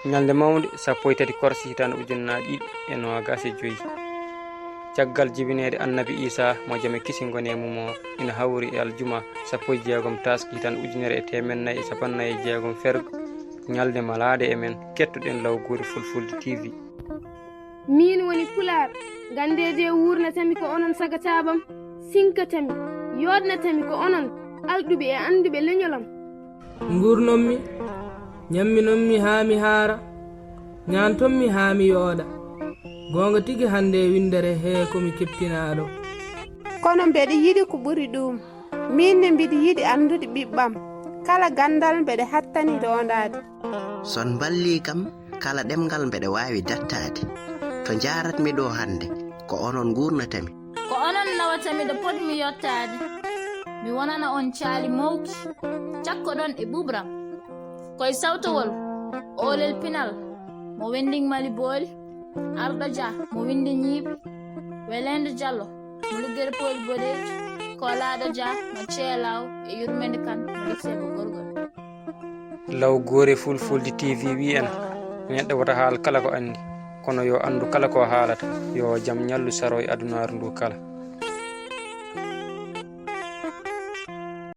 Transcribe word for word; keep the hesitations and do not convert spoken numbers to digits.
Ñalnde mawnde sappo e tati korse hitaande ujunnaji ɗiɗi e noogas e joyi, caggal jibineede annabi Iisaa, mo jam e kisal ngoni e mum, o ina hawri e aljuma sappo e jeegom taaske hitaande ujunere e teemeɗɗe nayi e cappanɗe nayi e jeegom fergo, ñalnde malaade e men. Kettoɗen Law Goore Fulfulde T V. Miin woni Pulaar, nganndeede wuurnatami ko onon sagataaɓam, sinkatami, yooɗnatami ko onon alɗuɓe e annduɓe leñolam. Nguurnonmi, ñamminonmi haa mi haara, ñaantonmi haa mi yooɗa. Goonga tigi hannde e winndere hee ko mi keptinaaɗo. Kono mbeɗa yiɗi ko ɓuri ɗuum. Miin ne mbiɗa yiɗi anndude ɓiɓɓam. Kala ganndal mbeɗa hattani roondaade. So on mballii kam, kala ɗemngal mbeɗa waawi daɗtaade. To njaaratmi ɗoo hannde, ko onon nguurnatami. Ko onon nawatami ɗo potmi yottaade. Mi wonana on caali mawki, cakkoɗon e ɓuuɓram. Ko e sawtowol, oolel pinal, mo Wending Mali Booli, Arɗo Dia, mo Winnde Ñiibi, Weleende Jallo, mo Luggere Pooli Boɗeeji, Koolaaɗo Dia, mo Ceelaaw e Yurmeende Kan, mo Liseebo Gorgol. Law Goore Fulfulde T V wi en, neɗɗo wota haal kala ko anndi, kono yo anndu kala ko haalata, yo jam ñallu saro e adunaaru ndu kala.